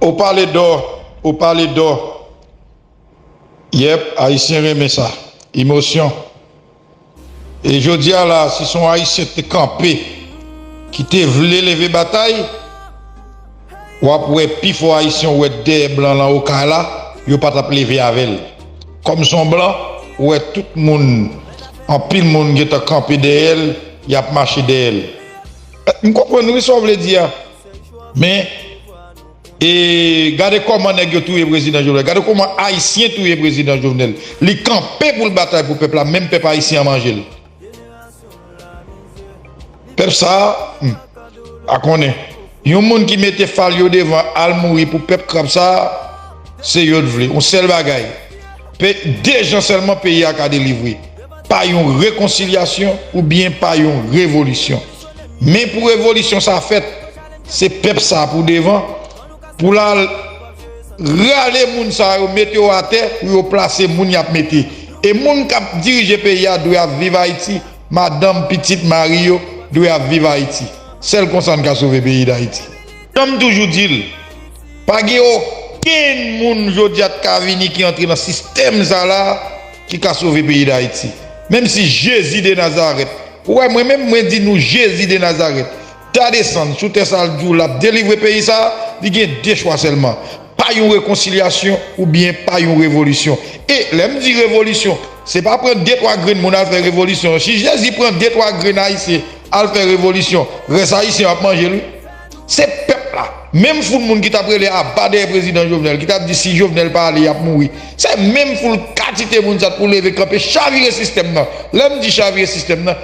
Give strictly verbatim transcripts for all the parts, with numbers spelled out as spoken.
Au Palais d'Or, au Palais d'Or. Yep, Ayisyen renmen sa. Emosyon. E jodi a la, si se yon Ayisyen te kanpe, ki te vle leve batay, w ap wè pifò Ayisyen w wè dèyè blan lan Okay la, yo pa t ap leve avè l. Kòm se yon blan, ou wè tout moun, anpil moun gentan kanpe dèyè l, y ap mache dèyè l. M konprann wi sa w vle di a. Men, e gade kòman nèg yo touye prezidan Jovenel. Gade kòman Ayisyen touye prezidan Jovenel. Li kanpe pou l batay pou pèp la, menm pèp Ayisyen an manje l. Pèp sa a, hmm, pa konnen. Yon moun ki mete fal yo devan al mouri pou pèp krab sa a, se yo t vle. Yon sèl bagay. Pe, de jan sèlman peyi a ka delivre. Pa yon rekonsilyasyon oubyen pa yon revolisyon. Men pou revolisyon sa fèt, se pèp sa pou devan, pou l al rale moun sa yo, mete yo atè, pou yo plase moun y ap mete. E moun k ap dirije peyi a dwe ap viv Ayiti, madanm, pitit, mari yo dwe ap viv Ayiti. Sèl konsa n ka sove peyi Dayiti. Jan m toujou di l, pa gen okenn moun jodi a t ka vini ki antre nan sistèm sa la ki ka sove peyi Dayiti. Menm si Jezi de Nazarèt, ou wè mwen menm, mwen di nou Jezi de Nazarèt ta desann sou tè sa l di w l ap delivre peyi sa, li gen de chwa sèlman. Pa yon rekonsilyasyon oubyen pa yon revolisyon. E lè m di revolisyon, se pa pran de twa grenn moun al fè revolisyon. Si Jezi pran de twa grenn Ayisyen al fè revolisyon, rès Ayisyen yo ap manje l wi. Se pèp la. Menm foul moun ki t ap rele aba dèyè prezidan Jovenel, ki t ap di si Jovenel pa ale, y ap mouri. Se menm foul katite moun sa t pou leve kanpe, chavire sistèm nan. Lè m di chavire sistèm nan,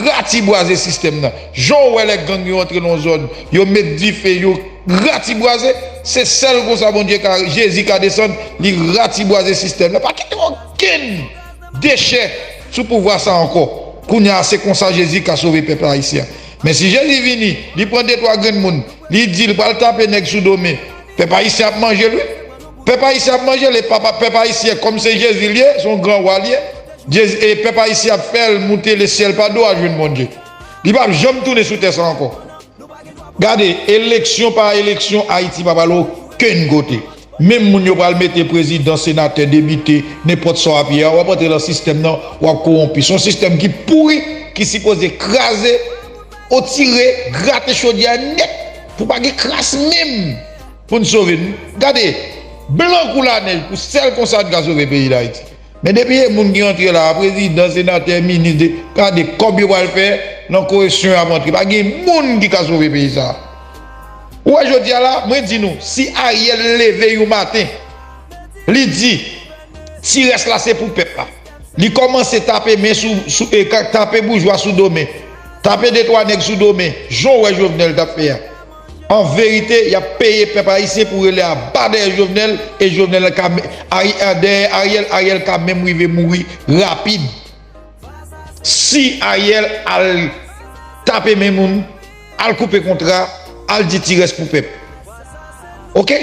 ratibwaze sistèm nan. Jan w wè lè gang yo antre nan yon zòn, yo met dife, yo ratibwaze, se sèl konsa Bondye ka, Jezi ka desann, li ratibwaze sistèm nan. Pa kite okenn dechè sou pouvwa sa ankò. Kounye a, se konsa Jezi ka sove pèp ayisyen an. Men si Jezi vini, li pran de twa grenn moun, li di l pral tape nèg sou do men, pèp ayisyen ap manje l wi. Pèp ayisyen ap manje l, e papa, pèp ayisyen, kòm se Jezi l ye, se yon gran wa l ye, Jezi, e pèp ayisyen ap fè l moute lesyèl pa do a jwenn Bondye. Li p ap janm tounen sou tè sa ankò. Gade, eleksyon pa eleksyon, Ayiti pa pral okenn kote. Menm moun yo pral mete prezidan, senatè, depite, nenpòt sa w ap ye a, w ap antre nan sistèm nan, w ap kowonpi. Se yon sistèm ki pouri, ki sipoze kraze, otire, grate chodyè a nèt, pou pa gen kras menm pou n sove n. Gade, blan kou lanèj, pou sèl konsa n ka sove peyi Dayiti. Men depi e moun ki antre la, prezidan, senatè, minis, de, gade kòb yo pral fè nan koreksyon y ap antre. Pa gen moun ki ka sove peyi sa a. Ou wè jodi a la, mwen di nou, si Ariel leve yon maten, li di, ti rès la se pou pèp la. Li kòmanse tape men sou, sou e, ka- tape boujwa sou do men. Tape de twa nèg sou do men. Jan w wè Jovenel t ap fè a. An verite, y ap peye pèp ayisyen pou rele aba dèyè Jovenel, e Jovenel ka, Ari- a, dèyè Ariel, Ariel ka menm rive mouri rapid. Si Ariel al tape men moun, al koupe kontra, al di ti rès pou pèp. Oke?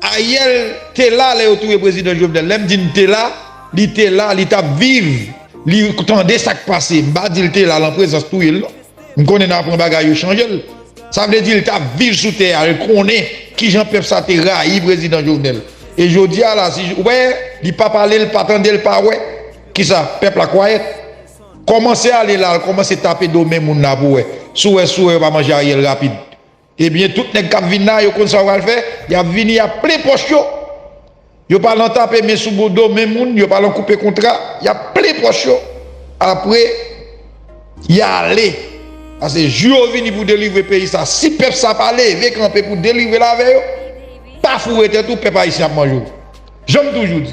Ariel te la lè yo touye prezidan Jovenel. Lè m di l te la, li te la, li t ap viv, li tande sa k pase. M pa di l te la lan prezans touye l non. M konnen n a pran bagay yo chanje l. Sa vle di l t ap viv sou tè a, l konnen kijan pèp sa te rayi prezidan Jovenel. E jodi a la, si ou wè, li pa pale, l pa tande, l pa wè, kisa, pèp la kwayèt. Kòmanse ale la, l kòmanse tape do men moun la pou wè. Si w wè, si w wè, yo pa manje Ariel rapid. Ebyen, tout nèg k ap vin la, yo konn sa yo pral fè, y ap vini, y ap plen pòch yo. Yo pa lan tape men sou do men moun, yo pa lan koupe kontra, y ap plen pòch yo. Apre, y ale. Paske jou yo vini pou delivre peyi sa. Si pèp sa pa leve kanpe pou delivre l avè yo, pa foure tèt ou, pèp ayisyen ap manje w. Jan m toujou di,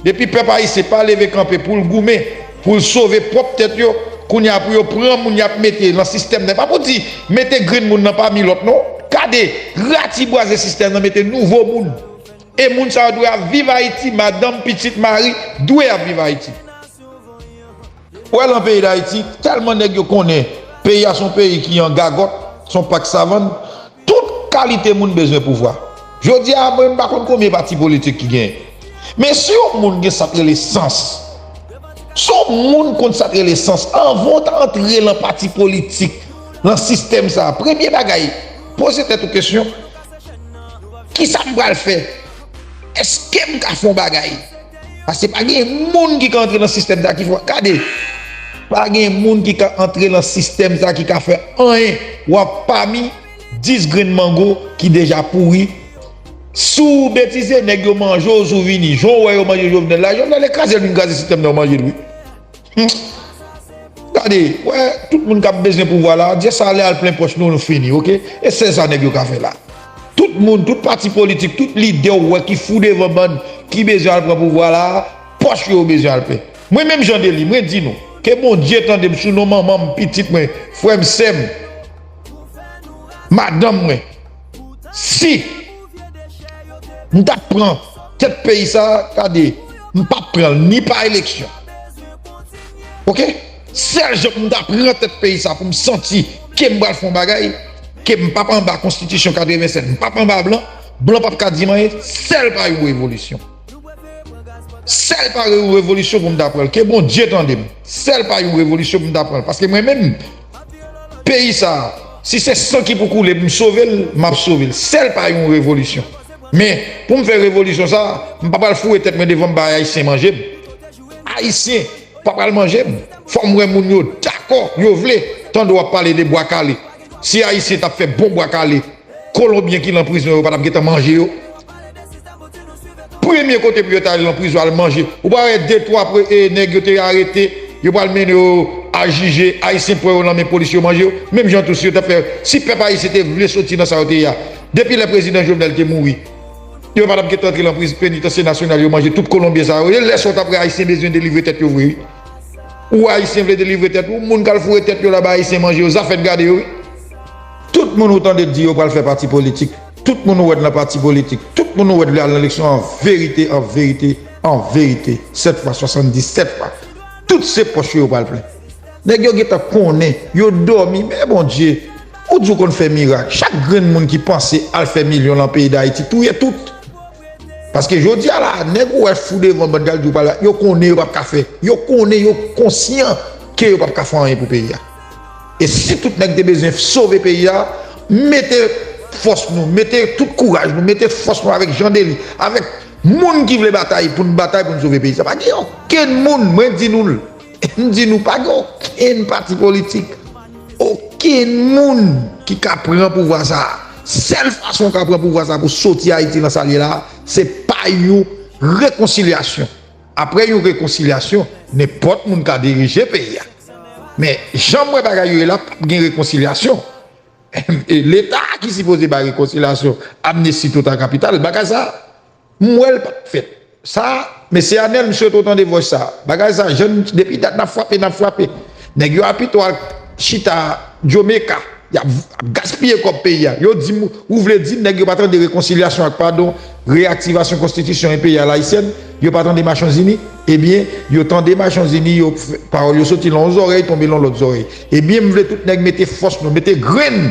depi pèp ayisyen pa leve kanpe pou l goumen, pou l sove pwòp tèt yo, kounye a pou yo pran moun y ap mete lan sistèm nan. Pa pou di mete grenn moun nan pami lòt non. Gade, ratibwaze sistèm nan, mete nouvo moun. E moun sa yo dwe ap viv Ayiti, madanm, pitit, mari, dwe ap viv Ayiti. Ou wè lan peyi Dayiti, tèlman nèg yo konnen peyi a se yon peyi ki an gagòt, se yon pak savann, tout kalite moun bezwen pouvwa. Jodi a, mwen, m pa konn konbyen pati politik ki genyen. Men si yon moun gen sa k rele sans, si yon moun konn sa k rele sans, anvan w ta antre lan pati politik, lan sistèm sa a, premye bagay, poze tèt ou kesyon, Kisa m pral fè? Èske m ka fè yon bagay? Paske pa gen moun ki ka antre nan sistèm sa ki fè. Gade, pa gen moun ki ka antre nan sistèm sa ki ka fè anyen. W ap pami dis grenn mango ki deja pouri. Si w betize, nèg yo manje w, si w vini. Jan w wè yo manje Jovenel la, Jovenel kraze l, vin kraze sistèm nan, yo manje l, wi. Hmm. Gade, wè, tout moun k ap bezwen pouvwa la, dyè sa lè al plen pòch nou, nou fini, oke? E se sa nèg yo ka fè la. Tout moun, tout pati politik, tout lidè w wè ki fou devan bann, ki bezwen al pran pouvwa la, pòch yo bezwen al plen. Mwen menm Jan Deli, mwen di nou, ke Bondye tande m sou non manman m, pitit mwen, frè m, sè m, madanm mwen. Si m t ap pran tèt peyi sa, gade, m p ap pran l ni pa eleksyon. Oke? Sèl jan pou m ta pran tèt peyi sa pou m santi ke m pral fè yon bagay, ke m p ap anba konstitisyon katrevennsèt, m p ap anba blan, blan p ap ka di m anyen, sèl pa yon revolisyon. Sèl pa yon revolisyon pou m ta pran l. Ke Bondye tande m. Sèl pa yon revolisyon pou m ta pran l. Paske mwen menm, peyi sa, si se san ki pou koule pou m sove l, m ap sove l. Sèl pa yon revolisyon. Men, pou m fè revolisyon sa, m pa pral foure tèt mwen devan m bay Ayisyen manje m. Ayisyen pa pral manje m. Fò m wè moun yo dakò, yo vle. Tande w ap pale de bwa kale. Si Ayisyen t ap fè bon bwa kale, Kolonbyen ki lan prizon yo pa t ap gentan manje yo. Premye kote pou yo ta al lan prizon al manje. Ou pa wè de twa pre- e, nèg yo te arete, yo pral mennen yo al jije, Ayisyen pran yo nan men polis yo manje yo. Menm jan tou si yo t ap fè, si pèp ayisyen te vle soti nan sa yo te ye a, depi lè prezidan Jovenel te mouri, yo pa t ap gentan antre lan prizon penitansye nasyonal yo manje tout Kolonbyen sa yo. E lè sa w t ap wè Ayisyen bezwen delivre tèt yo vre wi. Ou Ayisyen vle delivre tèt ou, moun k al foure tèt yo la bay Ayisyen manje yo, zafè n gade yo wi. Tout moun ou tande di yo pral fè pati politik, tout moun ou wè nan pati politik, tout moun ou wè vle al nan eleksyon an verite, an verite, an verite, sèt fwa swasanndisèt fwa, tout se pòch yo yo pral plen. Nèg yo gentan konnen, yo dòmi, men Bondye, ou di w konn fè mirak, chak grenn moun ki panse al fè milyon lan peyi Dayiti, touye tout. Paske jodi a la, nèg ou wè fou devan bann k al di w pale la, yo konnen yo p ap ka fè. Yo konnen, yo konsyan ke yo p ap ka fè anyen pou peyi a. E si tout nèg te bezwen sove peyi a, mete fòs nou, mete tout kouraj nou, mete fòs nou avèk Jan Deli, avèk moun ki vle batay pou n batay pou n sove peyi sa. Pa gen okenn moun, mwen di nou l. M di nou, pa gen okenn pati politik, okenn moun ki ka pran pouvwa sa a. Sèl fason w ka pran pouvwa sa a pou soti Ayiti nan sa l ye la a, se pa yon rekonsilyasyon. Apre yon rekonsilyasyon, nenpòt moun ka dirije peyi a. Men, jan m wè bagay yo ye la, p ap gen rekonsilyasyon. E Leta ki sipoze bay rekonsilyasyon, amnesti total kapital, bagay sa a, m wè l p ap fèt. Sa, mesye Anèl, m swete w tande vòs sa. Bagay sa, jèn, depi dat n ap frape, n ap frape. Nèg yo a pito al chita Jamaica, y ap, ap gaspiye kòb peyi a. Yo di m, ou vle di m nèg yo pa tande rekonsilyasyon ak padon, reyaktivasyon konstitisyon e peyi a layisyèn, yo pa tande Machanzini? Ebyen, yo tande Machanzini, yo, pawòl yo soti lan yon zòrèy, tonbe lan lòt zòrèy. Ebyen, m vle tout nèg mete fòs nou, mete grenn.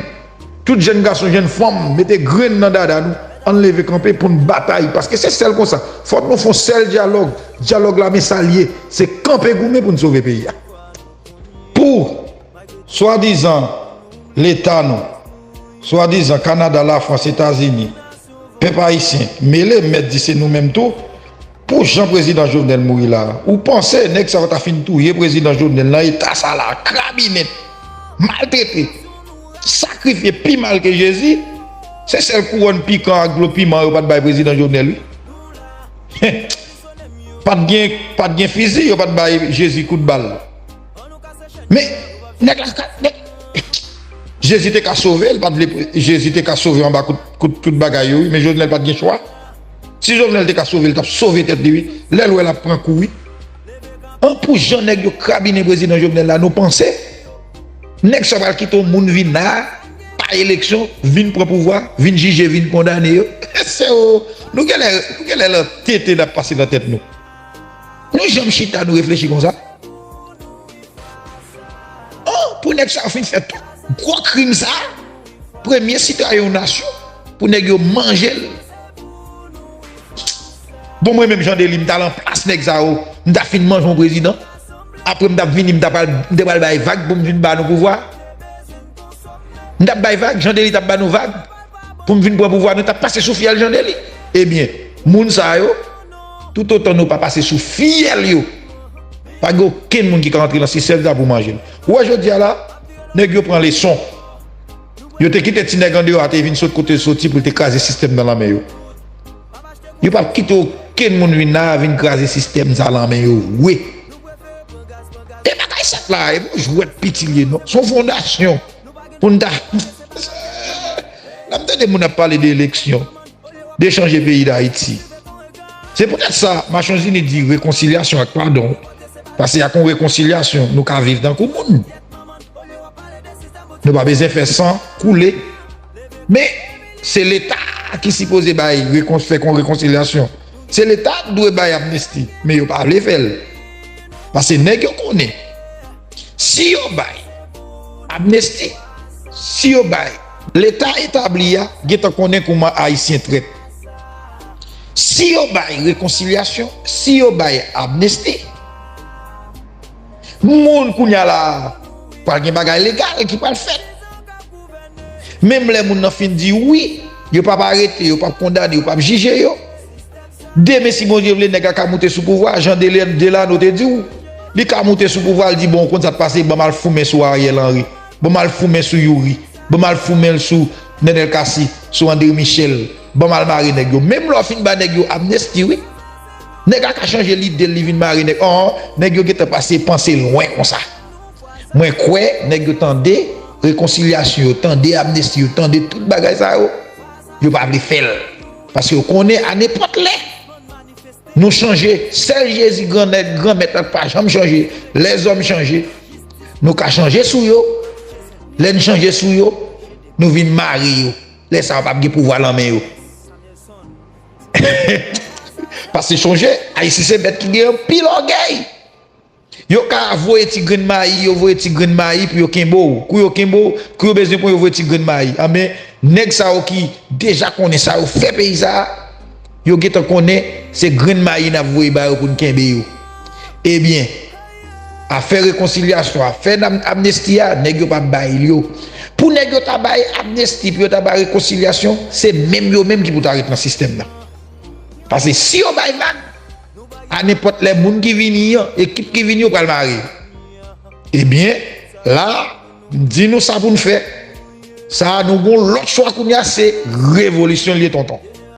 Tout jèn gason, jèn fanm, mete grenn nan dada nou. Ann leve kanpe pou n batay. Paske se sèl konsa. Fòk nou fè yon sèl dyalòg. Dyalòg la, men sa l ye. Se kanpe goumen pou n sove peyi a. Pou swadizan Leta nou, swadizan Kanada, Lafrans, Etazini, pèp ayisyen mele, mèt di se nou menm tou. Pou jan prezidan Jovenel mouri la, ou panse nèg sa yo ta fin touye prezidan Jovenel nan eta sa la, krabinen, maltrete, sakrifye pi mal ke Jezi? Se sèl kouwòn pikan ak dlo piman yo pa t bay prezidan Jovenel wi. Pa t gen, pa t gen fizi, yo pa t bay Jezi kout bal. Men, nèg la, nèg, Jezi te ka sove, l pa t vle, Jezi te ka sove anba kout, kout, tout bagay yo, wi, men Jovenel pa t gen chwa. Si Jovenel te ka sove, l t ap sove tèt li, wi. Lè l wè l ap pran kou, wi. An pou jan nèg yo krabinen prezidan Jovenel la, nou panse nèg sa pral kite yon moun vin la, pa eleksyon, vin pran pouvwa, vin jije, vin kondane yo? Se o, nou genlè, nou genlè lan tenten n ap pase nan tèt nou. Nou janm chita, nou reflechi konsa? Oh, pou nèg sa yo fin fè tout gwo krim sa, premye sitwayen yon nasyon, pou nèg yo manje l. Bon, mwen menm, Jan Deli, m t al anplas nèg sa yo, m t ap fin manje yon prezidan. Apre, m t ap vini, m t ap al, m te pral bay vag pou m vin ba nou pouvwa. M t ap bay vag, Jan Deli t ap ba nou vag. pou m vin pran pouvwa, nou t ap pase sou fyèl Jan Deli. Ebyen, moun sa yo, toutotan nou pa pase sou fyèl yo, pa gen okenn moun ki ka antre nan sistèm sa pou manje l. Ou wè jodi a la, nèg yo pran leson. Yo te kite ti nèg andeyò a te vin sot kote l soti pou l te kraze sistèm nan lanmen yo. Yo p ap kite okenn moun vin la a vin kraze sistèm sa lanmen yo vre. E bagay sa la, e bon jwèt piti l ye non. Se yon fondasyon. Pou n ta. Lè m tande moun ap pale de eleksyon, de chanje peyi Dayiti. Se poutèt sa, Nasyonzini di rekonsilyasyon ak padon. Paske ak yon rekonsilyasyon, nou ka viv tankou moun. Nou pa bezwen fè san koule. Men, se Leta ki sipoze bay rekon-, fè kon rekonsilyasyon. Se Leta k dwe bay amnesti, men yo pa vle fè l. Paske nèg yo konnen, si yo bay amnesti, si yo bay Leta etabli a, gentan konnen kouman Ayisyen trèt. Si yo bay rekonsilyasyon, si yo bay amnesti, moun kounye a la, pral gen bagay legal ki pral fèt. Menm lè moun nan fin di wi, yo p ap arete, yo p ap kondane, yo p ap jije yo. Demen, si Bondye vle, nèg la ka moute sou pouvwa, jan Dele-, Delano te di w. Li ka moute sou pouvwa, l di, bon, ou konn sa k pase, ban m al foumen sou Ariel Henry, ban m al foumen sou Youri, ban m al foumen l sou Nenel Cassy, sou André Michel, ban m al mare nèg yo. Menm lè w fin ba nèg yo amnesti, wi. Nèg la ka chanje lide l, li vin mare nèg. An, nèg yo gentan pase panse lwen konsa. Mwen kwè nèg yo tande rekonsilyasyon, yo tande amnesti, yo tande tout bagay sa yo. Yo pa vle fè l. Paske yo konnen a nenpòt lè, nou chanje. Sèl Jezi Gran Nèg, Granmèt la k pa janm chanje. Lèzòm chanje. Nou ka chanje sou yo. Lè n chanje sou yo, nou vin mare yo. Lè sa yo p ap gen pouvwa lan men yo. Paske chonje, Ayisyen se bèt ki gen anpil ògèy. Yo ka voye ti grenn mayi, yo voye ti grenn mayi pou yo kenbe w. Kou yo kenbe w, kou yo bezwen pran, yo voye ti grenn mayi. Anben, nèg sa yo ki deja konnen sa yo fè peyi sa a, yo gentan konnen se grenn mayi n ap voye ba yo pou n kenbe yo. Ebyen, afè rekonsilyasyon, afè n am-, amnesti a, nèg yo p ap bay li yo. Pou nèg yo ta bay amnesti, pou yo ta bay rekonsilyasyon, se menm yo menm ki pou ta ret nan sistèm nan. Paske si yo bay vag, a nenpòt lè moun ki vini an, ekip ki vini, yo pral mare. Ebyen, la, m di nou sa pou n fè. Sa a, nou gon lòt chwa kounye a, se revolisyon l ye, tonton.